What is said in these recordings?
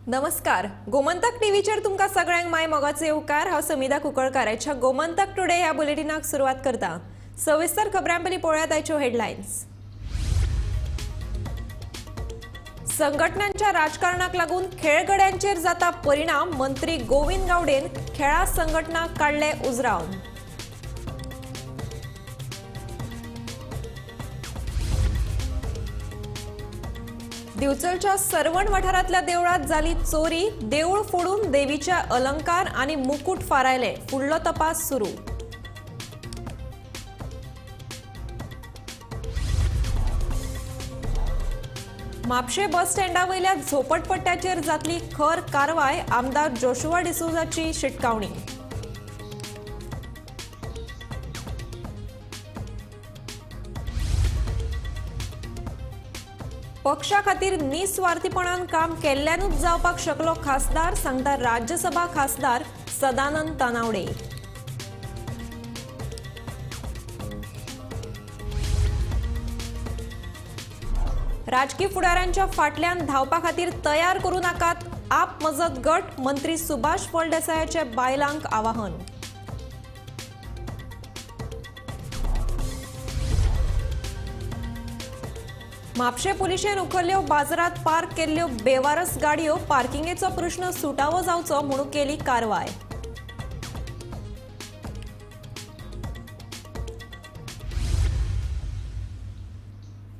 नमस्कार, गोमंतक टीव्हीचेर तुमकां सगळ्यांक माय मोगाचो येवकार. हांव समिधा कुंकळकार. आयच्या गोमंतक टुडे ह्या बुलेटिनाक सुरवात करता. सविस्तर खबरां पयलीं पळोवयात आयच्यो हेडलायन्स. संघटनांच्या राजकारणाक लागून खेळगड्यांचेर जाता परिणाम, मंत्री गोविंद गावडेन खेळां संघटना काडले उजरावन. दिवचलच्या सरवण वाठारांतल्या देवळात जाली चोरी, देऊळ फोडून देवीचे अलंकार आणि मुकुट फारायले, फुडलो तपास सुरू. म्हापशें बस स्टँडा वयल्या झोपडपट्ट्याचेर जातली खर कारवाय, आमदार जोशुआ डिसोझाची शिटकावणी. पक्षा खातीर निस्वार्थीपणान काम केल्ल्यानूच जावपाक शकलो खासदार, सांगता राज्यसभा खासदार सदानंद तानावडे. राजकी फुडाऱ्यांच्या फाटल्यान धांवपा खातीर तयार करूं नाकात आप मजत गट, मंत्री सुभाष फळदेसायाचे बायलांक आवाहन. म्हापशें पुलिशेन उखल्ल्यो बाजारात पार्क केल्ल्यो बेवारस गाडयो, पार्किंगेचो प्रश्न सुटावो जावचो म्हणून केली कारवाय.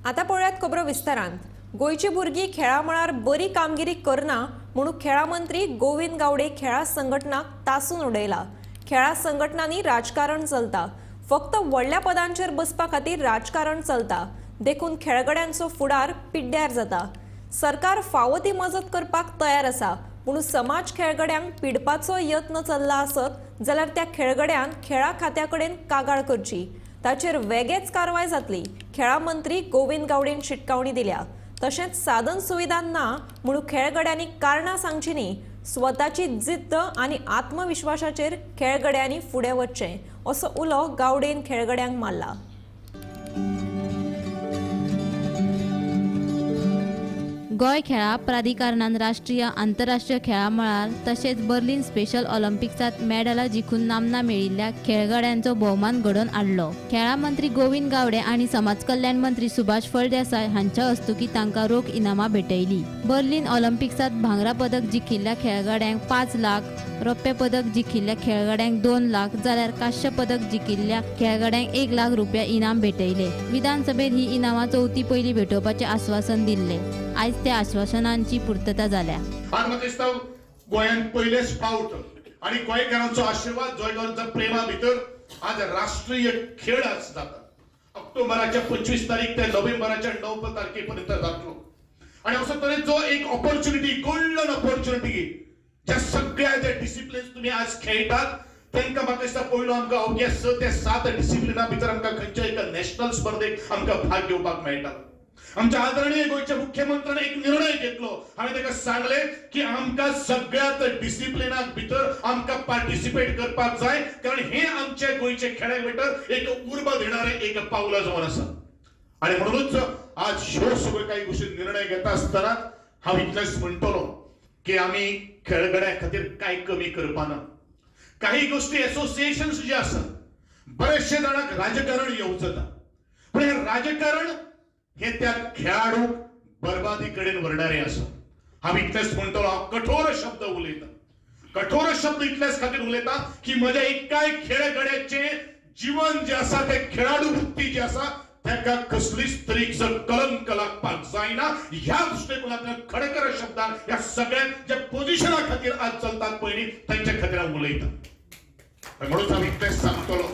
आता पळयात खबरो विस्तारान. गोंयची भुरगीं खेळा मळार बरी कामगिरी करना म्हणून खेळा मंत्री गोविंद गावडे खेळा संघटनाक तासून उडयला. खेळा संघटनांनी राजकारण चलता, फक्त व्हडल्या पदांचेर बसपा खातीर राजकारण चलता, देखून खेळगड्यांचो फुडार पिड्ड्यार जाता. सरकार फावो ती मजत करपाक तयार आसा, पूण समाज खेळगड्यांक पिडपाचो यत्न चल्ला आसत जाल्यार त्या खेळगड्यान खेळा खात्या कडेन कागाळ करची, ताचेर वेगेच कारवाय जातली, खेळा मंत्री गोविंद गावडेन शिटकावणी दिल्या. तशेंच साधन सुविधा ना म्हणून खेळगड्यांनी कारणां सांगची न्ही, स्वताची जिद्द आनी आत्मविश्वासाचेर खेळगड्यांनी फुडें वचचें, असो उलो गावडेन खेळगड्यांक मारला. गोंय खेळां प्राधिकरणान राष्ट्रीय आंतरराष्ट्रीय खेळां मळार तशेंच बर्लिन स्पेशल ऑलिम्पिक्सांत मेडलां जिखून नामना मेळिल्ल्या खेळगड्यांचो भोवमान घडोवन हाडलो. खेळां मंत्री गोविंद गावडे आनी समाज कल्याण मंत्री सुभाष फळदेसाय हांच्या हस्तुकीं तांकां रोख इनामां भेटयली. बर्लिन ऑलिम्पिक्सांत भांगरा पदक जिखिल्ल्या खेळगड्यांक 5 लाख, रौप्य पदक जिखिल्ल्या खेळगड्यांक 2 लाख जाल्यार कांस्य पदक जिखिल्ल्या खेळगड्यांक 1 लाख रुपया इनाम भेटयले. विधानसभेत ही इनामां चवथी पयलीं भेटोवपाचें आस्वासन दिल्लें. आयज त्या आश्वासनांची पूर्तता जाल्या. आज म्हाका दिसता गोंयांत पयलेच फावट आनी गोंयकारांचो आशिर्वाद, गोंयकारांच्या प्रेमा भितर आज राष्ट्रीय खेळ आज जाता. ऑक्टोबराच्या 25 तारीख ते नोव्हेंबराच्या 9 तारखे पर्यंत जातलो. आनी असो तरेचो एक ऑपॉर्च्युनिटी, गोल्डन ऑपॉर्च्युनिटी, ज्या सगळ्या ज्या डिसिप्लिन्स तुमी आज खेळटात तांकां म्हाका दिसता पयलो आमकां अवघ्या 6 ते 7 डिसिप्लिना भितर आमकां खंयच्या एका नॅशनल स्पर्धेक आमकां भाग घेवपाक मेळटा. आमच्या आदरणीय गोंयच्या मुख्यमंत्र्यान एक निर्णय घेतलो. हांवें ताका सांगलें की आमकां सगळ्यात डिसिप्लिनाक भितर आमकां पार्टिसिपेट करपाक जाय, कारण हे आमच्या गोंयचे खेळा भितर एक उर्बा दिणारें एक पावलां जावन आसा. आनी म्हणूनच आज ह्यो सगळ्यो काही गोष्टी निर्णय घेता आसतना हांव इतलेंच म्हणटलो की आमी खेळगड्या खातीर कांय कमी करपाना. काही गोष्टी एसोसिएशन्स जे आसात, बरेचशे जाणांक राजकारण येवजता, पूण हें राजकारण हे त्या खेळाडूक बरबादी कडेन व्हरणारे आसा. हांव इतलेंच म्हणटलो, हांव कठोर शब्द उलयता. कठोर शब्द इतलेच खातीर उलयता की म्हज्या एकाय खेळगड्याचें जीवन जें आसा, ते खेळाडू वृत्ती जी आसा ताका कसलीच तरेचो कलंक लागपाक जायना. ह्या दृश्टिकोनांतल्यान खडखर शब्दान ह्या सगळ्या ज्या पोजिशना खातीर आज चलतात पयलीं तांच्या खातीर हांव उलयता. म्हणून हांव इतलेंच सांगतलो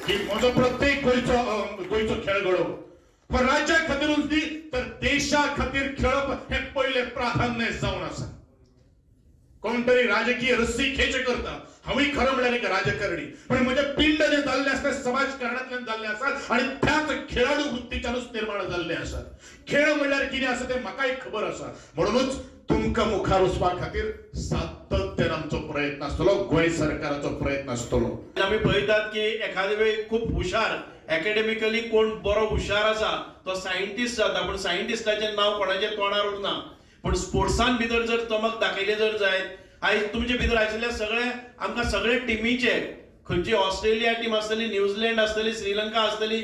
की म्हजो प्रत्येक गोंयचो खेळगडो राज्या खातीरूच न्ही तर देशा खातीर खेळप हे पयलें प्राधान्य जावन आसा. कोण तरी राजकीय रस्सी खेच करता, हांवूय खरो म्हणल्यार एक राजकारणी, पण म्हजें पिंड जें जाल्लें आसा तें समाजकारणांतल्यान जाल्लें आसा आनी त्याच खेळाडू वृत्तीच्यानूच निर्माण जाल्लें आसा. खेळ म्हणल्यार कितें आसा तें म्हाकाय खबर आसा. म्हणूनच तुमकां मुखार वचपा खातीर सातत्यान आमचो प्रयत्न आसतलो, गोंय सरकाराचो प्रयत्न आसतलो. आमी पळयतात की एखादे वेळ खूब हुशार एकेडमिकली कोण बरो हुशार आसा तो सायंटिस्ट जाता, पूण सायंटिस्टाचें नांव कोणाच्या तोंडार उरना. पूण स्पोर्ट्सान भितर जर चमक दाखयली जर जायत, आयज तुमचे भितर आशिल्ल्या सगळे आमकां सगळे टिमीचे, खंयची ऑस्ट्रेलिया टीम आसतली, न्यूझीलंड आसतली, श्रीलंका आसतली,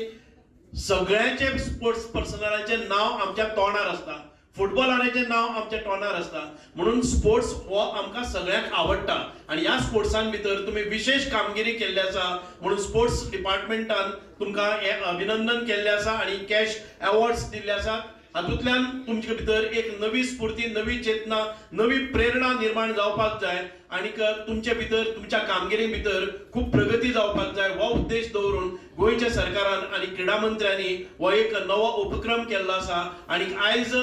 सगळ्यांचे स्पोर्ट्स पर्सनलाचें नांव आमच्या तोंडार आसता, फुटबॉलराचें नांव आमच्या तोंडार आसता. म्हणून स्पोर्ट्स हो आमकां सगळ्यांक आवडटा आनी ह्या स्पोर्ट्सान भितर तुमी विशेश कामगिरी केल्ली आसा म्हणून स्पोर्ट्स डिपार्टमेंटान तुमकां हें अभिनंदन केल्लें आसा आनी कॅश अवॉर्ड्स दिल्ले आसात. हातूंतल्यान तुमचे भितर एक नवी स्फूर्ती, नवी चेतना, नवी प्रेरणा निर्माण जावपाक जाय आनी तुमचे भितर, तुमच्या कामगिरी भितर खूब प्रगती जावपाक जाय. हो उद्देश दवरून गोंयच्या सरकारान आनी क्रीडा मंत्र्यांनी हो एक नवो उपक्रम केल्लो आसा. आनी आयज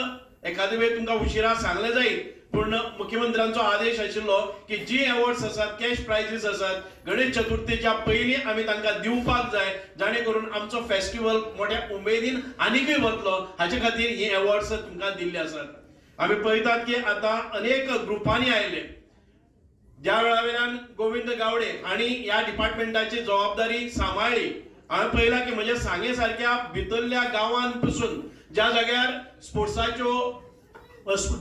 एखादे वेळ तुमकां उशिरा सांगलें जायत, पूण मुख्यमंत्र्यांचो आदेश आशिल्लो की जी अवॉर्ड्स आसात, कॅश प्रायजीस आसात, गणेश चतुर्थीच्या पयलीं आमी तांकां दिवपाक जाय, जाणे करून आमचो फेस्टिवल मोठ्या उमेदीन आनीकय वतलो. हाचे खातीर ही अवॉर्ड्स तुमकां दिल्ली आसात. आमी पळयतात की आतां अनेक ग्रुपांनी आयले. ज्या वेळा वयल्यान गोविंद गावडे हांणी ह्या डिपार्टमेंटाची जबाबदारी सांबाळ्ळी, हांवें पळयलां की म्हज्या सांगे सारक्या भितरल्या गांवान पसून ज्या जाग्यार स्पोर्ट्साच्यो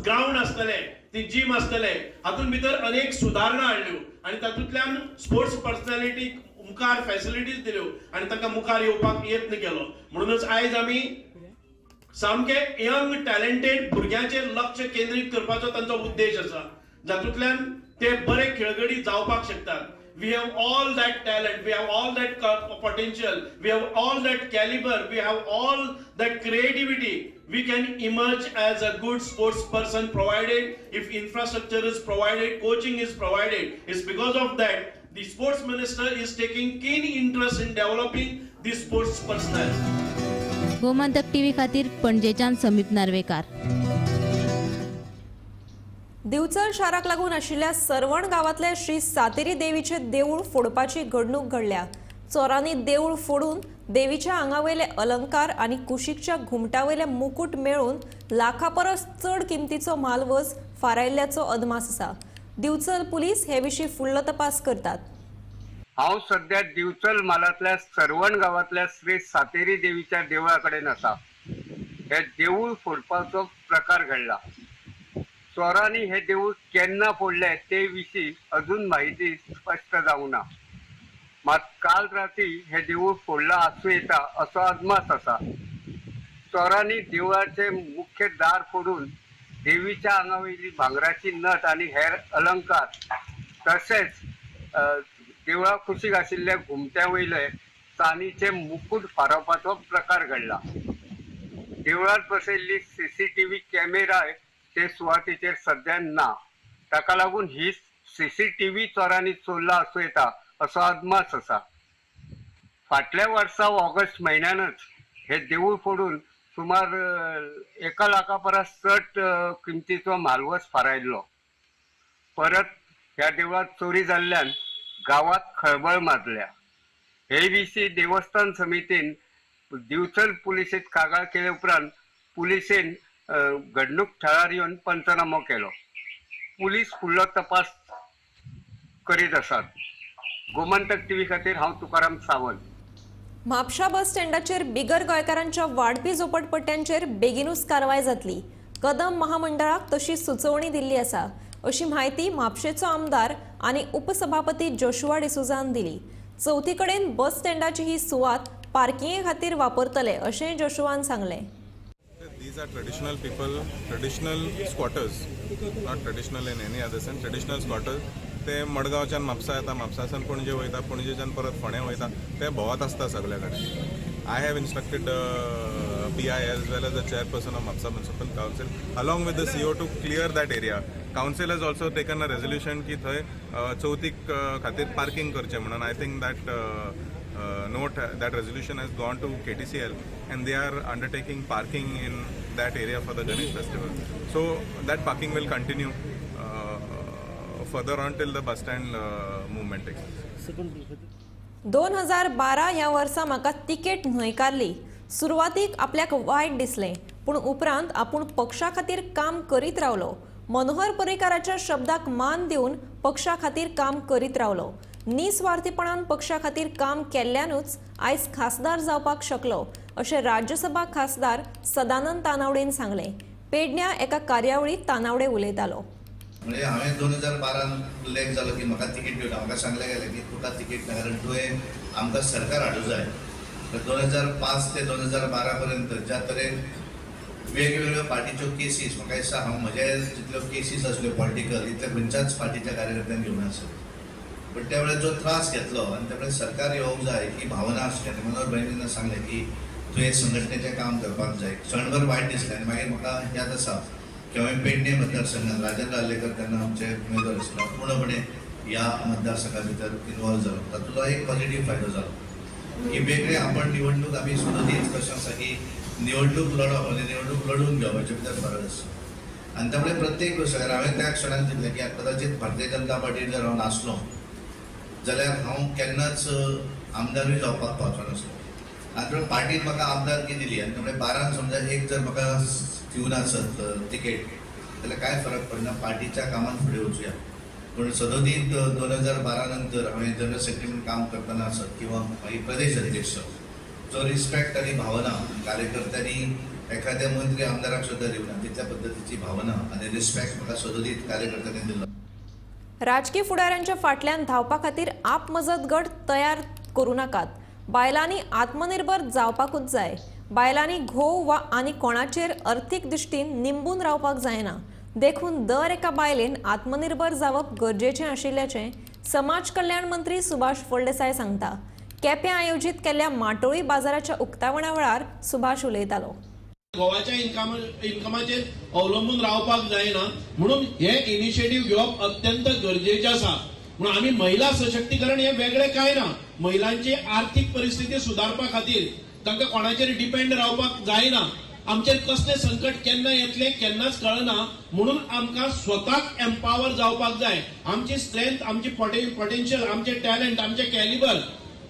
ग्रावंड आसतले, ती जीम आसतले, हातूंत भितर अनेक सुदारणा हाडल्यो आनी तातूंतल्यान स्पोर्ट्स पर्सनॅलिटीक मुखार फॅसिलिटीज दिल्यो आनी तांकां मुखार येवपाक यत्न केलो. म्हणूनच आयज आमी सामके यंग टॅलेंटेड भुरग्यांचेर लक्ष केंद्रीत करपाचो तांचो उद्देश आसा, जातूंतल्यान ते बरे खेळगडी जावपाक शकतात. We have all that talent, we have all that potential, we have all that caliber, we have all that creativity. We can emerge as a good sports person provided if infrastructure is provided, coaching is provided. It's because of that the sports minister is taking keen interest in developing the sports personnel. Gomantak TV खातीर पणजेच्यान समीप नार्वेकार. दिवचल शाराक लागून आशिल्ल्या सरवण गांवांतल्या श्री सातेरी देवीचे देवूळ फोडपाची घडणूक घडल्या. चोरांनी देवूळ फोडून देवीच्या आंगावयले अलंकार आनी कुशीकच्या घुमटावयले मुकूट मेळून लाखा परस चड किमतीचो म्हालवज फारायल्ल्याचो अदमास आसा. दिवचल पुलीस हे विशीं फुडलो तपास करतात. हांव सध्या दिवचल म्हालांतल्या सरवण गांवांतल्या श्री सातेरी देवीच्या देवळा कडेन आसा. हे देवूळ फोडपाचो प्रकार घडला. चोरांनी हे देवूळ केन्ना फोडले ते विशीं अजून माहिती स्पश्ट जावंक ना. मात काल राती हे देवूळ फोडलां आसूं येता असो अदमास आसा. चोरांनी देवळाचे मुख्य दार फोडून देवीच्या आंगा वयली भांगराची नथ आनी हेर अलंकार तशेंच देवळा कुशीक आशिल्ल्या घुमट्या वयले चांदीचे मुकूट फारोवपाचो प्रकार घडला. देवळांत बसयल्ली सीसीटीव्ही कॅमेराय ते सुवातेचेर सध्या ना. ताका लागून ही सीसीटीव्ही चोरांनी चोरला आसूं येता असो अदमास आसा. फाटल्या वर्सा ऑगस्ट म्हयन्यानच हे देवूळ फोडून सुमार 1 लाखा परस चड किमतीचो म्हालवज फारायल्लो. परत ह्या देवळांत चोरी जाल्ल्यान गांवांत खळबळ माजल्या. हे विशीं देवस्थान समितीन दिवचल पुलिसेंत कागाळ केले उपरांत पुलिसेन घडणूक थळार येवन पंचनामो केलो. पुलीस फुडलो तपास करीत आसात. गोमंतक टीव्ही खातीर हांव तुकाराम सावंत. म्हापशा बस स्टँडाचेर बिगर गोंयकारांच्या वाडपी झोपडपट्ट्यांचेर बेगिनूच कारवाय जातली. कदम महामंडळाक तशी सुचोवणी दिल्ली आसा अशी म्हायती म्हापशेचो आमदार आनी उपसभापती जोशुआ डिसोझान दिली. चवथी कडेन बस स्टँडाची ही सुवात पार्किंगे खातीर वापरतले अशेंय जोशुआन सांगलें. These are traditional people, traditional squatters, not traditional in any other sense, traditional squatters. ते मडगांवच्यान म्हापसा येता, म्हापसाच्यान पणजे वयता, पणजेच्यान परत फोंड्या वयता, ते भोंवत आसता सगळे कडेन. I have instructed PI as well as the chairperson of Mapusa Municipal Council along with the CO to clear that area. Council has also taken a resolution की थंय चवथीक खातीर पार्किंग करचें म्हणून. I think that note, that resolution has gone to KTCL and they are undertaking parking in that area for the Ganesh festival. So that parking will continue further on till the bus stand movement takes place. 2012 ह्या वर्सा म्हाका ticket न्हयकारली. सुरवातीक आपल्याक वायट दिसलें, पूण उपरांत आपूण पक्षा खातीर काम करीत रावलो. मनोहर पर्रीकाराच्या शब्दाक मान दिवन पक्षा खातीर काम करीत रावलो. निस्वार्थीपणान पक्षा खातीर काम केल्ल्यानूच आयज खासदार जावपाक शकलो अशें राज्यसभा खासदार सदानंद तानावडेन सांगलें. पेडण्या एका कार्यावळीत तानावडे उलयतालो. म्हणजे हांवें 2012 उल्लेख जालो की म्हाका तिकीट दिवना, म्हाका सांगलें गेलें की तुका तिकीट ना कारण तुवें आमकां सरकार हाडूं जाय. तर 2005 ते 2012 पर्यंत ज्या तरेन वेगवेगळ्यो पार्टीच्यो केसीस, म्हाका दिसता हांव म्हज्या जितल्यो केसीस आसल्यो पॉलिटिकल इतल्या खंयच्याच पार्टीच्या कार्यकर्त्यांक घेवना आसत. बट त्या वेळार जो त्रास घेतलो आनी त्या वेळार सरकार येवंक जाय ही भावना आसली आनी मनोहर भाईन जेन्ना सांगलें की तुवें संघटनेचें काम करपाक जाय, क्षणभर वायट दिसलें. आनी मागीर म्हाका याद आसा की हांवें पेडणे मतदारसंघात राजेंद्र आर्लेकर तेन्ना आमचे उमेदवार आसलो, पूर्णपणे ह्या मतदारसंघा भितर इनवॉल्व जालो. तातूंतलो एक पॉझिटीव फायदो जालो की वेगळे आपण निवडणूक आमी सदोदीच कशें आसा की निवडणूक लढप आनी निवडणूक लढून घेवप हाचे भितर फरक आसा. आनी त्यामुळे प्रत्येक गोश्ट हांवें त्या क्षणाक चिंतलें की कदाचित भारतीय जनता पार्टीर जर हांव नासलो जाल्यार हांव केन्नाच आमदारूय जावपाक पावचो नासलो. आनी त्यामुळे पार्टीन म्हाका आमदारकी दिली आनी त्यामुळे 12 समजा एक जर म्हाका दिवना आसत तिकेट जाल्यार कांय फरक पडना, पार्टीच्या कामांत फुडें वचुया. पूण सदोदीत 2012 नंतर हांवें जनरल सेक्रेटरी म्हणून काम करतना आसत किंवा मागीर प्रदेश अध्यक्ष, जो रिस्पेक्ट आनी भावना कार्यकर्त्यांनी एखाद्या मंत्री आमदाराक सुद्दां दिवना तितल्या पद्दतीची भावना आनी रिस्पेक्ट म्हाका सदोदीत कार्यकर्त्यांनी दिलो. राजकीय फुडाऱ्यांच्या फाटल्यान धांवपा खातीर आप मजत गट तयार करूं नाकात. बायलांनी आत्मनिर्भर जावपाकूच जाय. बायलांनी घोव वा आनी कोणाचेर अर्थीक दृश्टीन निंबून रावपाक जायना, देखून दर एका बायलेन आत्मनिर्भर जावप गरजेचें आशिल्ल्याचें समाज कल्याण मंत्री सुभाष फळदेसाय सांगता. केप्यां आयोजीत केल्ल्या माटोळी बाजाराच्या उक्तावणा वेळार सुभाष उलयतालो. गोवाच्या इन्कमाचेर अवलंबून रावपाक जायना म्हणून हे इनिशिएटीव घेवप अत्यंत गरजेचें आसा. म्हणून आमी महिला सशक्तीकरण हे वेगळें कांय ना, महिलांची आर्थीक परिस्थिती सुदारपा खातीर तांकां कोणाचेर डिपेंड रावपाक जायना. आमचेर कसलें संकट केन्ना येतलें केन्नाच कळना, म्हणून आमकां स्वताक एम्पावर जावपाक जाय. आमची स्ट्रेंथ, आमची पोटेन्शियल, आमचें टॅलंट, आमचें कॅलिबर,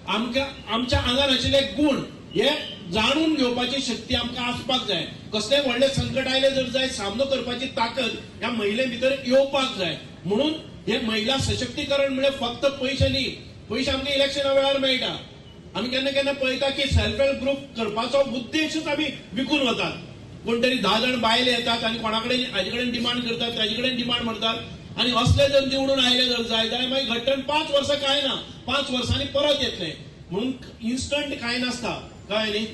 आमकां आमच्या आंगार आशिल्ले गूण हे जाणून घेवपाची शक्ती आमकां आसपाक जाय. कसलें व्हडलें संकट आयलें जर जाय सामनो करपाची ताकद ह्या महिले भितर येवपाक जाय. म्हणून हे महिला सशक्तीकरण म्हणजे फक्त पयशे न्ही, पयशे आमकां इलेक्शना वेळार मेळटा. आमी केन्ना केन्ना पळयता की सेल्फ हेल्प ग्रुप करपाचो उद्देशच आमी विकून वतात. कोण तरी 10 जाण बायले येतात आनी कोणा कडेन हाजे कडेन डिमांड करतात, ताजे कडेन डिमांड मारतात आनी असले जर निवडून आयले जर जाय जाल्यार मागीर घट्टण 5 वर्सां कांय ना, 5 वर्सांनी परत येतले. म्हणून इन्स्टंट कांय नासता, कळ्ळें न्ही.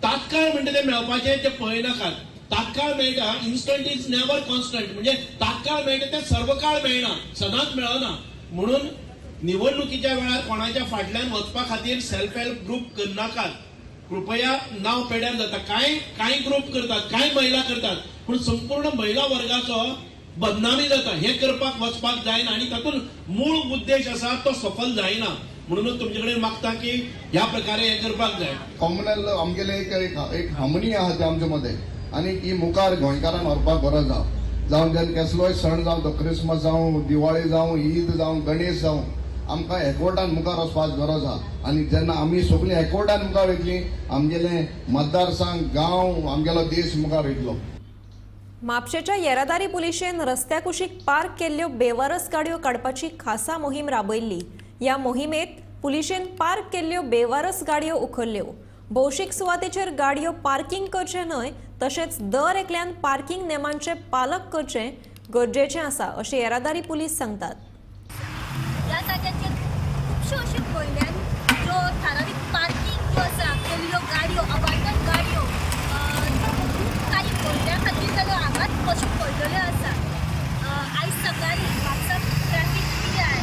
तात्काळ म्हणटा तें मेळपाचें तें पळयनाकात. तात्काळ मेळटा, इन्स्टंट is never constant, म्हणजे तात्काळ मेळटा तें सर्वकाळ मेळना, सदांच मेळना. म्हणून निवडणुकीच्या वेळार कोणाच्या फाटल्यान वचपा खातीर सेल्फ हेल्प ग्रुप करनाकात. कृपया नांव पेड्यार जाता. कांय कांय ग्रुप करतात, कांय महिला करतात, पूण संपूर्ण महिला वर्गाचो बदनामी जाता. हें करपाक वचपाक जायना आनी तातूंत मूळ उद्देश आसा तो सफल जायना. म्हणूनच तुमचे कडेन मागता की ह्या प्रकारे हें करपाक जाय. कॉमनल आमगेले एक एक हार्मनी आहा ते आमचे मदें आनी ही मुखार गोंयकारान व्हरपाक गरज आहा. जावं जेन्ना कसलोय सण जावं, तो क्रिसमस जावं, दिवाळी जावं, ईद जावं, गणेश जावं, आमकां एकवटान मुखार वचपाक गरज आहा. आनी जेन्ना आमी सगळीं एकवटान मुखार वयतलीं, आमगेले मतदारसंघ, गांव, आमगेलो देश मुखार वयतलो. म्हापशेच्या येरादारी पुलिशेन रस्त्या कुशीक पार्क केल्ल्यो बेवारस गाडयो काडपाची खासा मोहीम राबयल्ली. ह्या मोहिमेत पुलिशेन पार्क केल्ल्यो बेवारस गाडयो उखल्ल्यो. भौशीक सुवातेचेर गाडयो पार्किंग करचें न्हय, तशेंच दर एकल्यान पार्किंग नेमांचें पालक करचें गरजेचें आसा अशें येरादारी पुलीस सांगतात. ह्या जाग्याचेर खुबश्यो अश्यो म्हयन्यान ज्यो थारावीक पार्किंग ज्यो आसा केल्ल्यो गाडयो, अबांडन गाडयो खूब काही म्हयन्या खातीर जाल्यो हांगाच कश्यो पडलेल्यो आसा. आयज सकाळीं Mapusa traffic P I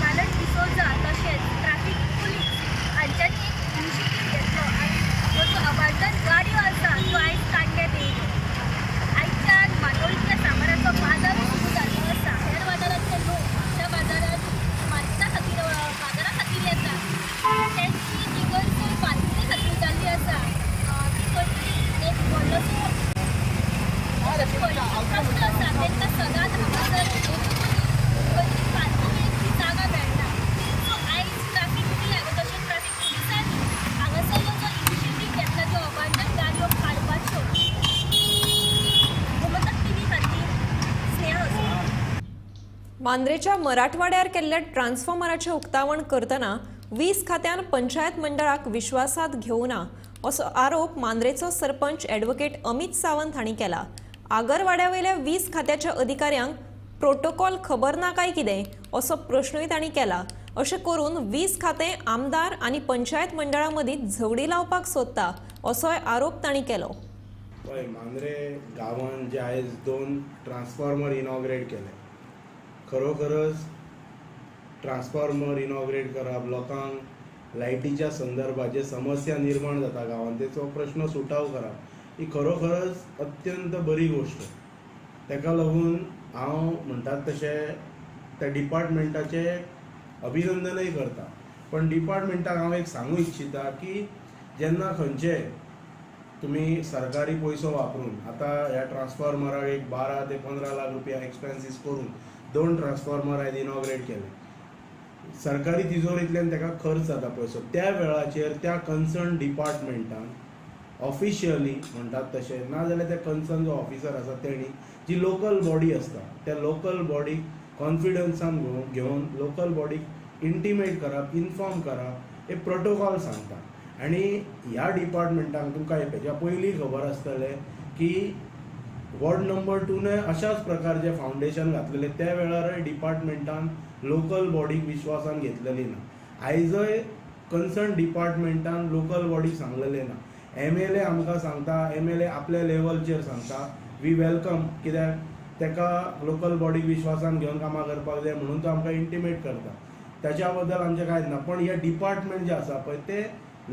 Lalan D'Souza तशेंच ट्रॅफीक पुलीस हांच्यांनी एक इनिशिएटीव घेतलो आनी ह्यो ज्यो अबांडन गाडयो आसा त्यो आयज काडण्यात येयल्यो. आयच्यान माटोळीच्या सामानाचो बाजारूय सुरू जाल्लो आसा. हेर वाठारांतले लोक म्हापशा बाजारांत मार्केटा खातीर, बाजारा खातीर येतात, तेंची जी गैरसोय पार्किंगे खातीर जाल्ली आसा ती खंय एक व्हडलोसो प्रश्न आसा. तांकां सदांच हांगासर खंय पार्किंगेची जागा मेळना. सो आयज ट्राफीक पी I तशेंच ट्राफीक पुलिसांनी हांगासरलो जो इनिशिएटीव घेतला, ज्यो अबांडन गाडयो काडपाच्यो. गोमंतक टीव्ही खातीर स्नेहा असो. मांद्रेच्या मराठवाड्यार केल्ल्या ट्रान्सफॉर्मराचें उक्तावण करतना वीज खात्यान पंचायत मंडळाक विश्वासात घेवना असो आरोप मांद्रेचो सरपंच ॲडव्होकेट अमित सावंत हांणी केला. आगरवाड्यावेल्या वीज खात्याच्या अधिकाऱ्यांक प्रोटोकॉल खबर ना काय कितें असो प्रश्नूय तांणी केला. अशें करून वीज खातें आमदार आनी पंचायत मंडळां मदीं झगडी लावपाक सोदता असोय आरोप तांणी केलो. पळय, मांद्रे गांवान जे आयज 2 ट्रान्सफॉर्मर इनॉग्रेट केले, खरोखरच ट्रान्सफॉर्मर इनॉग्रेट करप, लोकांक लायटीच्या संदर्भात जे समस्या निर्माण जाता गांवांत तेचो प्रश्न सुटाव करप ही खरोखरच अत्यंत बरी गोश्ट. तेका लागून हांव म्हणटात तशें त्या डिपार्टमेंटाचें अभिनंदनय करता. पण डिपार्टमेंटाक हांव एक सांगू इच्छिता की जेन्ना खंयचे तुमी सरकारी पयसो वापरून आतां ह्या ट्रान्सफॉर्मराक एक 12 ते 15 लाख रुपया एक्सपेन्सीस करून 2 ट्रान्सफॉर्मर आयज इनॉग्रेट केले, सरकारी तिजोरींतल्यान ताका खर्च जाता पयसो, त्या वेळाचेर त्या कन्सर्न डिपार्टमेंटान ऑफिशियली म्हणटात तशें ना जाल्यार त्या कन्सर्न जो ऑफिसर आसा तेणी जी लोकल बॉडी आसता त्या लोकल बॉडीक कॉन्फिडन्सान घेवन लोकल बॉडीक इंटिमेट करप, इन्फॉर्म करप, एक प्रोटोकॉल सांगता. आनी ह्या डिपार्टमेंटाक तुमकां हेच्या पयलीं खबर आसतलें की वॉर्ड नंबर 2 अशाच प्रकारचें फावंडेशन घातलेलें, त्या वेळारय डिपार्टमेंटान लोकल बॉडीक विश्वासान घेतलेली ना. आयजय कन्सर्न डिपार्टमेंटान लोकल बॉडीक सांगलेलें ना. MLA आमकां सांगता, MLA आपल्या लेवलचेर सांगता, we welcome, कित्याक ताका लोकल बॉडीक विश्वासान घेवन कामां करपाक जाय म्हणून तो आमकां इंटिमेट करता, ताच्या बद्दल आमचें कांयच ना. पण हे डिपार्टमेंट जे आसा पळय ते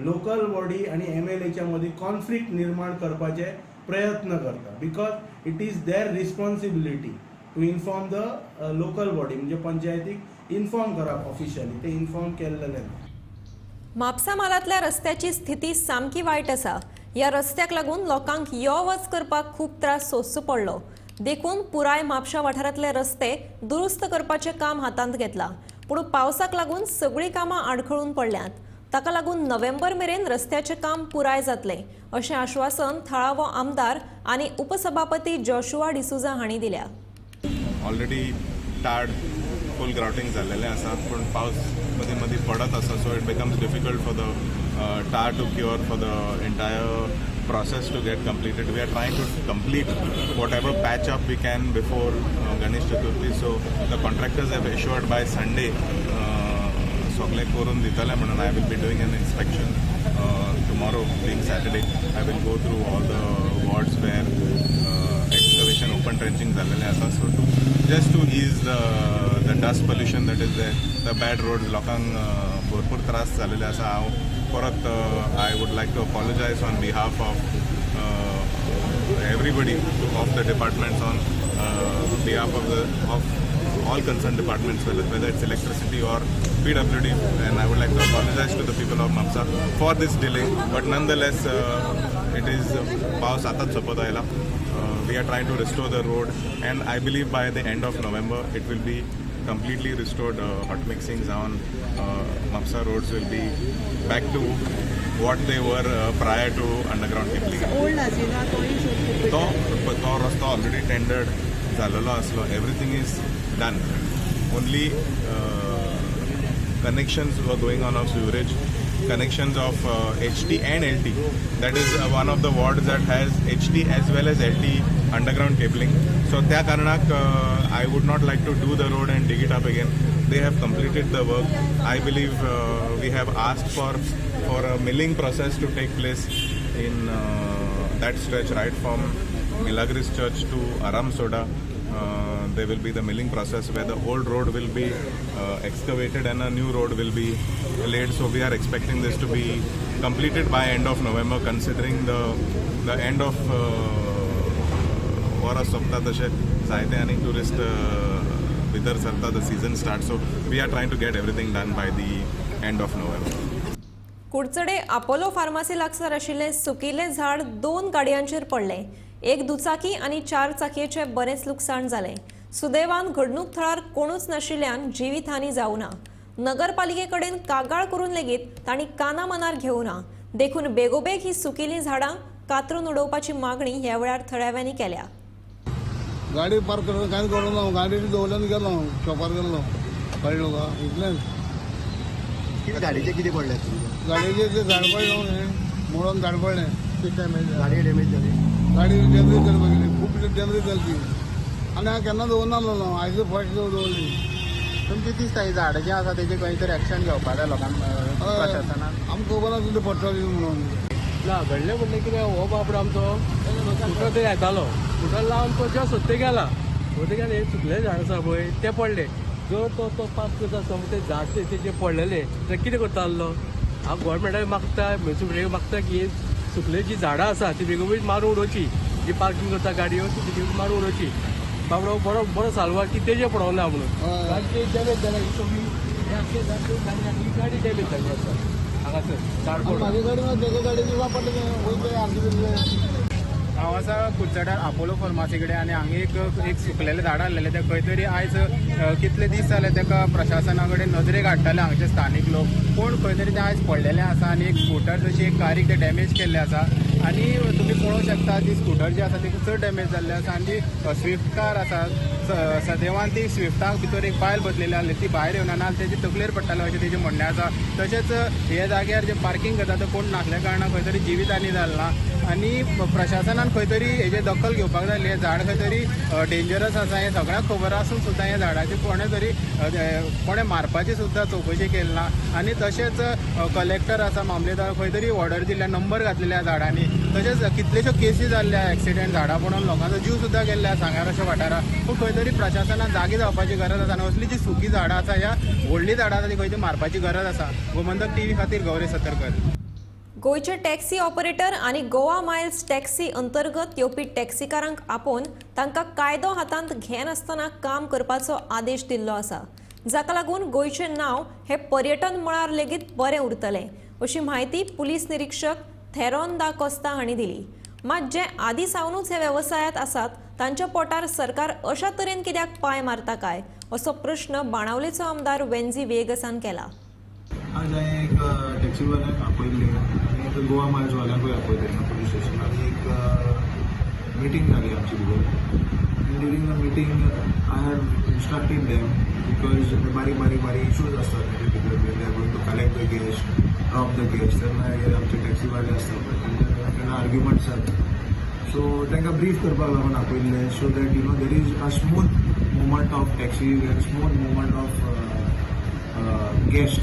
लोकल बॉडी आनी MLAच्या मदीं कॉन्फ्लिक्ट निर्माण करपाचे प्रयत्न करता, because it is their responsibility to inform the local body, म्हणजे पंचायतीक इन्फॉर्म करप ऑफिशियली, ते इन्फॉर्म केल्लेलें ना. म्हापसा म्हालांतल्या रस्त्याची स्थिती सामकी वायट आसा. ह्या रस्त्याक लागून लोकांक यो वच करपाक खूब त्रास सोंसचो पडलो. देखून पुराय म्हापशा वाठारांतले रस्ते दुरुस्त करपाचें काम हातांत घेतलां. पूण पावसाक लागून सगळीं कामां आडखळून पडल्यांत. ताका लागून नोव्हेंबर मेरेन रस्त्याचें काम पुराय जातलें अशें आश्वासन थळावो आमदार आनी उपसभापती जॉशुआ डिसुजा हांणी दिल्या. ऑलरेडी टार्ड फूल ग्राउटींग जाल्लेलें आसा, पूण पावस मदीं मदीं पडत आसा, so it becomes difficult for the tar to cure, for the entire process to get completed. We are trying to complete whatever patch up we can before Ganesh Chaturthi, so the contractors have assured by Sunday सगळें करून दितले म्हणून. I will be doing an inspection tomorrow being Saturday. I will go through all the wards where excavation, open trenching जाल्लेलें आसा, so to just to ease the dust pollution that is there, the bad roads, लोकांक भरपूर त्रास जाल्लेले आसा. हांव परत I would like to apologise on behalf of everybody of the departments, on behalf of the of all concerned departments, whether it's electricity or PWD, and I would like to apologize to the people of Mapsa for this delay. But nonetheless, it is पावस आतांच सोंपत आयला. We are trying to restore the road, and I believe by the end of November it will be completely restored. Hot mixing जावन Mapsa roads will be back to what they were prior to underground cabling. तो रस्तो already tendered जाल्लो आसलो, everything is done, only connections were going on of sewerage, connections of HT and LT. That is one of the wards that has HT as well as LT underground cabling. So त्या कारणाक I would not like to do the road and dig it up again. They have completed the work. I believe we have asked for a milling process to take place in that stretch right from Milagres Church to Aramsoda. There will be the milling process where the old road will be excavated and a new road will be laid. So we are expecting this to be completed by end of November, considering the end of वरस सोंपता तशें जायते आनी tourist भितर सरता, the season start. So we are trying to get everything done by the end of November. Curchorem Apollo pharmacy लागसार आशिल्लें सुकिल्लें झाड 2 गाडयांचेर पडलें. एक दुचाकी आनी 4 चाकयेचें बरेंच लुकसाण जालें. सुदैवान घडणूक थळार कोणूच नाशिल्ल्यान जिवीतहानी जावना. नगरपालिके कडेन कागाळ करून लेगीत तांणी काना मनार घेवना. देखून बेगोबेग ही सुकिल्लीं झाडां कातरून उडोवपाची मागणी ह्या वेळार थळाव्यांनी केल्या. गाडी पार्क करून कांय करूं ना, गाडी दवरल्यान गेलो शॉपार गेलो, कळ्ळें तुका इतलेंच. कितें गाडयेचें कितें पडलें? गाडयेचें तें झाड पडलें, मोडून झाड पडलें, गाडी डॅमेज जाली. गाडी डॅमेज करपाक गेली. खूब डॅमेज जाली ती आनी हांव केन्ना दवरनासलो, आयज फर्स्ट दवरली. तुमची दिसता ही झाडां जी आसा तेजे खंय तरी एक्शन घेवपा जाय लोकांक, प्रशासनान. आमकां खबर आसा ते पडटली म्हणून. ना घडलें म्हणलें कितें, हो बाबडो आमचो स्कुटर थंय येतालो, स्कुटर लावन तो ज्या सोदते गेला, सोदते गेला, हे सुकलें झाड आसा पळय तें पडलें. जर तो तो पास करता आसतना ते झाड तेजे पडलेले जाल्यार कितें करता आसलो? हांव गोवोरमेंटाक मागता, म्युनिसिपलिटीक मागता की सुकले जी झाडां आसा ती बेगोबेग मारून उडोवची, जी पार्कींग करता गाडयो ती बेगीन मारून उडोवची. बाबडो बरो बरो साल्वार की तेजे पडोना म्हणून गाडी डॅमेज जाल्या, ही सगळी ही गाडी डॅमेज जाल्ली आसा हांगासर झाड पडून. हांव आसा कुडचड्यार आपोलो फार्मासी कडेन आनी हांगा एक सुकलेलें झाड आहलेलें तें खंय तरी आयज कितले दीस जाले ताका प्रशासना कडेन नदरेक हाडटाले हांगचे स्थानीक लोक, पूण खंय तरी तें आयज पडलेलें आसा आनी एक स्कुटर जशी एक कारीक तें डॅमेज केल्लें आसा. आनी तुमी पळोवंक शकता ती स्कुटर जी आसा ती चड डॅमेज जाल्ली आसा आनी ती स्विफ्ट कार आसा, सदैवान ती स्विफ्टाक भितर एक बायल बसलेली आहली, ती भायर येवना ना तेजी तकलेर पडटाले अशें तेजें म्हणणें आसा. तशेंच हे जाग्यार जे पार्कींग करता ते कोण नासल्या कारणान खंय तरी जिवीत हानी जालें ना आनी प्रशासनान खंय तरी हेजेर दखल घेवपाक जाय. हें झाड खंय तरी डेंजरस आसा हें सगळ्यांक खबर आसून सुद्दां ह्या झाडाची कोणें तरी कोणें मारपाची सुद्दां चवकशी केली ना. आनी तशेंच कलेक्टर आसा, मामलेदार खंय तरी ऑर्डर दिल्ल्या, नंबर घातलेल्या झाडांनी. तशेंच कितलेश्यो केसी जाल्ल्या एक्सिडेंट झाडां पडून लोकांचो जीव सुद्दां गेल्ले आसा हांगार अशा वाठारांत. पूण खंय तरी प्रशासनान जागी जावपाची गरज आसा आनी असली जी सुकी झाडां आसा, ह्या व्हडलीं झाडां आसा ती खंय तरी मारपाची गरज आसा. गोमंतक टीव्ही खातीर गौरी सतरकर. गोंयचे टॅक्सी ऑपरेटर आनी गोवा मायल्स टॅक्सी अंतर्गत येवपी टॅक्सीकारांक आपोवन तांकां कायदो हातांत घेनासतना काम करपाचो आदेश दिल्लो आसा, जाका लागून गोंयचें नांव हें पर्यटन मळार लेगीत बरें उरतलें अशी म्हायती पुलीस निरीक्षक थेरॉन दा कोस्ता हांणी दिली. मात जे आदी सावनूच हे वेवसायांत आसात तांच्या पोटार सरकार अशा तरेन कित्याक पांय मारता काय असो प्रश्न बाणावलेचो आमदार वेन्झी व्हिएगसान केला. आज हांवें एक टॅक्सीवाल्यांक आपयल्ले आनी एक गोवा मायल्सवाल्यांकूय आपयले पुलीस स्टेशनार. आनी एक मिटींग जाली आमची भितर आनी during the meeting I have instructed them because बारीक बारीक बारीक इशूज आसतात तेजे भितर. They are going to collect the guest, drop the guest, तेन्ना आमचे टॅक्सीवाले आसता पळय तेंच्या केन्ना आर्ग्युमंट्स जाता. सो तांकां ब्रीफ करपाक लागून आपयल्ले so that you know there is a smooth movement of taxis and smooth movement of guest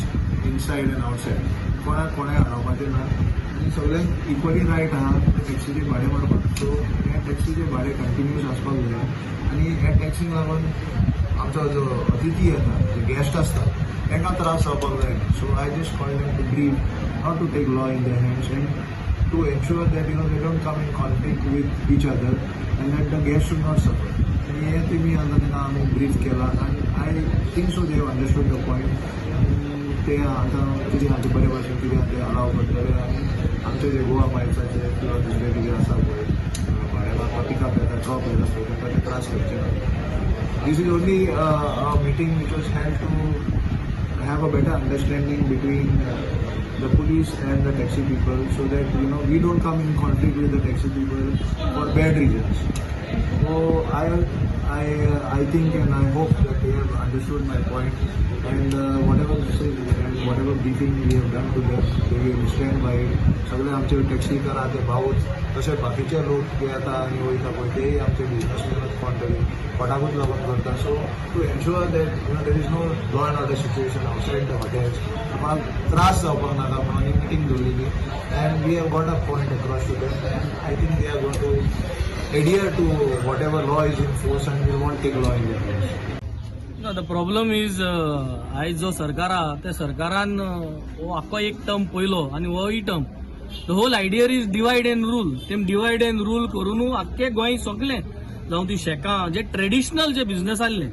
inside and outside. कोणाक कोणाक हारोवपाचें ना आनी सगळ्यांक इक्वली रायट आहा टॅक्सीचें भाडें मारपाक. सो हें टॅक्सीचें भाडें कंटिन्यूस आसपाक जाय आनी ह्या टॅक्सींक लागून आमचो जो अतिथी येता, जे गेस्ट आसता तांकां त्रास जावपाक जायना. So I just call them to brief, not to take law in their hands and to ensure that you know they don't come in conflict with each other and that the guest should not suffer. आनी हें तेमी आतां तेन्ना आमी brief केलां आनी I think so they have understood the point. आनी ते आतां कितें आहा तें बरे भाशेन कितें आहा तें अलाव करतले आनी आमचे जे गोवा मायल्साचे किंवा दुसरे कितें आसा पळय भाडें मारपाक पिकअप येता, ड्रॉप येता पळय तांकां ते त्रास करचे ना. This is only a meeting which was held to have a better understanding between the police and the taxi people so that you know we don't come in conflict with the taxi people for bad reasons. So I think and I hope that they have understood my point and whatever message and whatever briefing we have done to them, they will stand by it. सगळे आमचे taxi car आहा ते भाऊच, तशे बाकीचे लोक जे येता आनी वयता पळय तेय आमचे बिजनसमॅनूच कोण तरी कोणाकूच लागून करता. So to ensure that you know there is no law and order situation outside the hotels, कोणाक त्रास जावपाक नाका म्हणून ही मिटींग दवरलेली and we have got a point across to them and I think they are going to adhere to whatever law is in force and we won't take law in their hands. No, the problem is आयज जो सरकार आहा त्या सरकारान हो आख्खो एक term पयलो आनी होय term, the whole idea is divide and rule. तेम डिवायड एंड रूल करून आख्खे गोंय सगलें, जावं ती शेकां जे ट्रेडिशनल जे बिझनस आहले,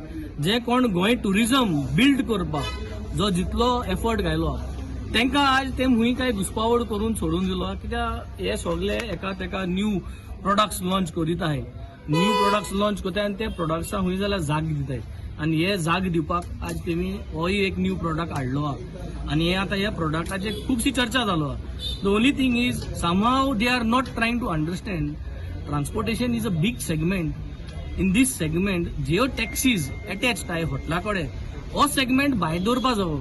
जे कोण गोंय ट्युरिजम बिल्ड करपाक जो जितलो एफर्ट घायलो तांकां आज ते हुंय काय घुसपावड करून सोडून दिलो. कित्याक हे सगले एका तेका न्यू प्रोडक्ट्स लॉन्च करीत आहाय, न्यू प्रोडक्ट्स लॉन्च करताय आनी ते प्रोडक्ट्सां हुंय जाल्यार जाग दिताय आनी हे जाग दिवपाक आज तेमी होय एक न्यू प्रोडक्ट हाडलो आहा आनी हे आतां ह्या प्रोडक्टाचेर खुबशी चर्चा जालो आहा. The only thing is somehow they are not trying to understand transportation is a big segment. In this segment ज्यो टॅक्सीज एटॅच्ड आहाय हॉटेला कडेन हो सेगमेंट भायर दवरपा जावो.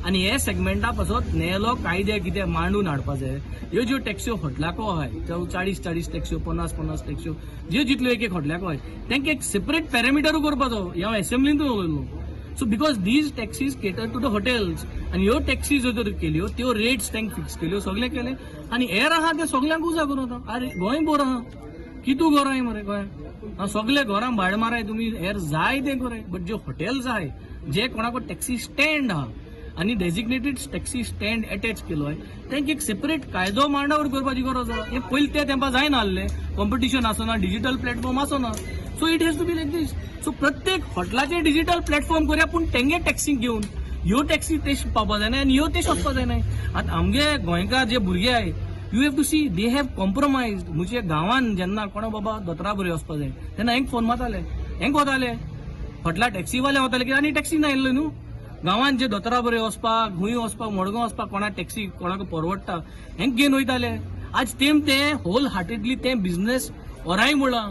आनी हे सेगमेंटा पासत नेलो कायदे कितें मांडून हाडपा जाय. ह्यो ज्यो टॅक्स्यो हॉटलाको आहाय, त्यो 40-40 टॅक्स्यो, 50-50 टॅक्स्यो, ज्यो जितल्यो एक एक हॉटलाको आहाय, तांकां एक सेपरेट पॅरामिटरूय करपाचो. ह्या हांव एसेंब्लींतूय उलयलो. So because these taxis cater to the hotels आनी ह्यो टॅक्सी ज्यो तर केल्यो त्यो रेट्स तांकां फिक्स केल्यो, सगळें केलें आनी हेर आहा ते सगल्यांक उजा करून वता. आरे गोंय बोर आहा, कितू घरां मरे गोंय, सगळे घरां भाड माराय तुमी, हेर जाय तें कराय, बट जे हॉटेल्स आहाय, जे कोणाको टॅक्सी स्टँड आहा आनी डेजिग्नेटेड टॅक्सी स्टँड एटॅच केलो आहे, तांकां एक सेपरेट कायदो मांडावर करपाची गरज आहा. हें पयलीं ते तेंपा जायना आहलें, कॉम्पिटिशन आसना, डिजिटल प्लॅटफॉर्म आसना. So it has to be like this. So प्रत्येक हॉटेलाचे डिजिटल प्लॅटफॉर्म करया, पूण तेंगे टॅक्सी घेवन ह्यो टॅक्सी तेश पावपा जायना आनी ह्यो तेश वचपा जायना. आतां आमगे गोंयकार जे भुरगे आहाय, you have to see they have compromise. म्हणजे गांवान जेन्ना कोणा बाबा दोतोरा बरे वचपा जाय तेन्ना हेंक फोन मारताले, हेंक वताले हॉटेला टॅक्सीवाले वताले की आनी टॅक्सी ना येयल्ले न्हू. गांवान जे दोतोरा बरे वचपाक, खूंय वचपाक, मडगांव वचपाक कोणा टॅक्सी कोणाक परवडटा हेंक घेवन वयताले. आज तेम ते होल हार्टेडली ते बिझनेस ओराय म्हळां.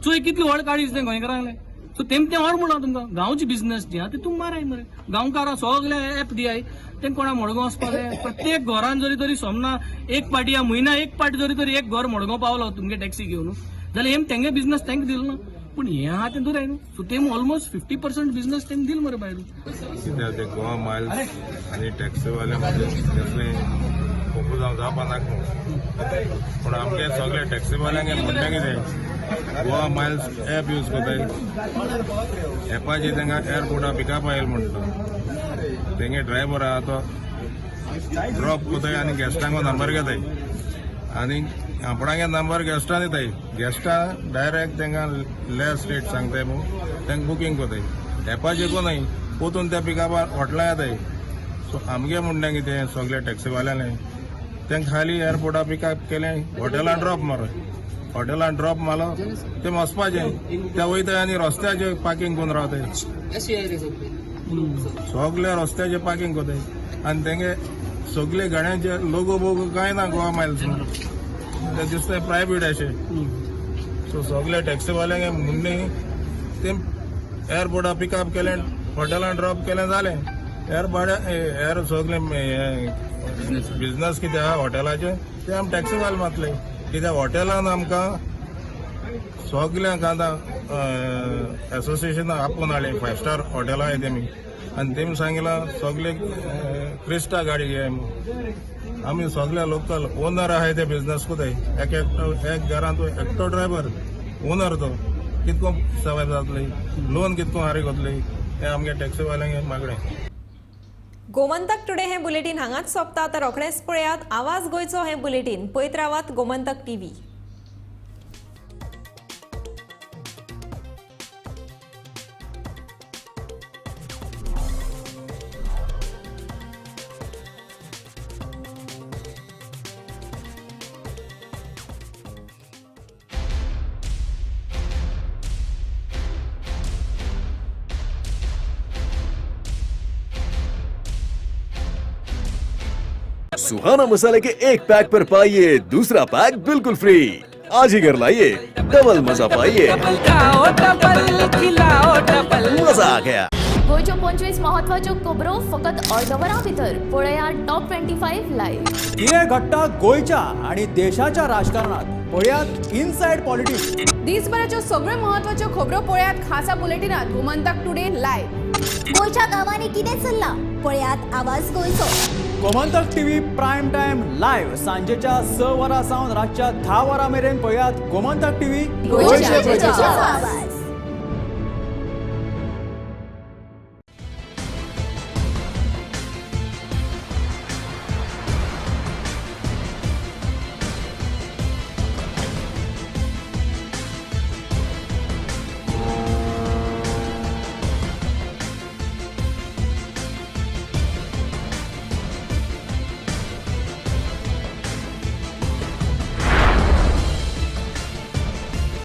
सो कितली व्हड काळीज तें गोंयकारांले. सो तेम तें व्हड म्हणलां तुमकां गांवची बिझनेस जी आहा ती तुमी माराय मरे. गांवकारां सगळे एप दियाय, तें कोणा मडगांव वचपा जाय. प्रत्येक घरान जरी तरी सोमना एक पाटी या म्हयन्या एक पाटी जरी तरी एक घर मडगांव पावलो तुमगे टॅक्सी घेवन जाल्यार हेम तेंगे बिझनेस तांकां दिलो ना, पूण हें आहा तें दुराय न्हू. सो तेम ऑलमोस्ट 50% बिझनेस तेम दिल मरे भायर. कित्याक ते गोवा मायल्स आनी टॅक्सीवाले म्हणजे खूब जावपा नाका, पूण आमगे सगळे टॅक्सीवाल्यांक म्हणटा कितें, गोवा मायल्स ॲप यूज करताय, एपाचेर तांकां एअरपोर्टा पिकअप आयल म्हणटा, तेंगे ड्रायव्हर आहा तो ड्रॉप करताय आनी गेस्टांको नंबर घेताय आनी आपणागे नंबर गेस्टां दिताय, गेस्टां डायरेक्ट तांकां लेस रेट सांगताय म्हूण तांकां बुकींग करताय. एपाचेर कोनय पोतून त्या पिकअपार हॉटेलां येताय. सो आमगे म्हणटा कितें सगळे टॅक्सीवाल्यांनी तांकां खाली एअरपोर्टा पिकअप केलें, हॉटेलां ड्रॉप मार, हॉटेलान ड्रॉप मारलो ते वचपाचें, ते वयताय आनी रस्त्याचेर पार्किंग करून रावताय, सगळे रस्त्याचेर पार्किंग करताय आनी तेंगे सगळे गाड्यांचे लोगो बोगो कांय ना गोवा मायल्स ते दिसता प्रायवेट अशें. सो सगळे टॅक्सीवाल्यांक म्हणणें ते एअरपोर्टा पिकअप केलें, हॉटेलान ड्रॉप केलें, जालें. हेर भाडें हेर सगळे बिझनस कितें आहा हॉटेलाचे ते आमी टॅक्सीवाले मातले. कित्याक हॉटेलान आमकां सगल्यांक आतां एसोसिएशनाक आपोवन हाडलें, 5 स्टार हॉटेलां आहाय तेमी, आनी तेमी सांगलां सगले क्रिस्टा गाडी घेय म्हूण. आमी सगळे लोकल ओनर आहाय ते बिझनस कोताय, एक एकटो एक घरांत एकटो ड्रायव्हर ओनर तो कितको सर्वायव जातली, लोन कितको हारी कोतली, हें आमगे टॅक्सीवाल्यांक मागणें. गोमंतक टुडे हें बुलेटीन हांगाच सोंपता. आतां रोखडेंच पळयात आवाज गोंयचो हें बुलेटीन. पळयत रावात गोमंतक टीव्ही. सुहाना मसाले के एक पैक पर पाइए दूसरा पैक बिल्कुल फ्री। आज ही घर लाइए, डबल मजा पाइए। डबल खिलाओ डबल, मजा आ गया। गोंयच्यो 25 महत्वाच्यो खबरो फकत अर्द वरां भितर पळया टॉप 25 लायव्ह। कितें घडटा गोंयच्या आनी देशाच्या राजकारणात पळयात इनसायड पॉलिटिक्स। दिसभराच्यो सगळ्यो महत्वाच्यो खबरो पळयात खासा बुलेटिनात गोमंतक टुडे लायव्ह। गोंयच्या गांवांनी कितें चल्लां पळयात आवाज गोंयचो। Gomantak TV prime time live सांजेच्या 6 वरां सावन रातच्या 10 वरां मेरेन पळयात गोमंतक टीव्ही गोंयचे प्रजेचो आवाज।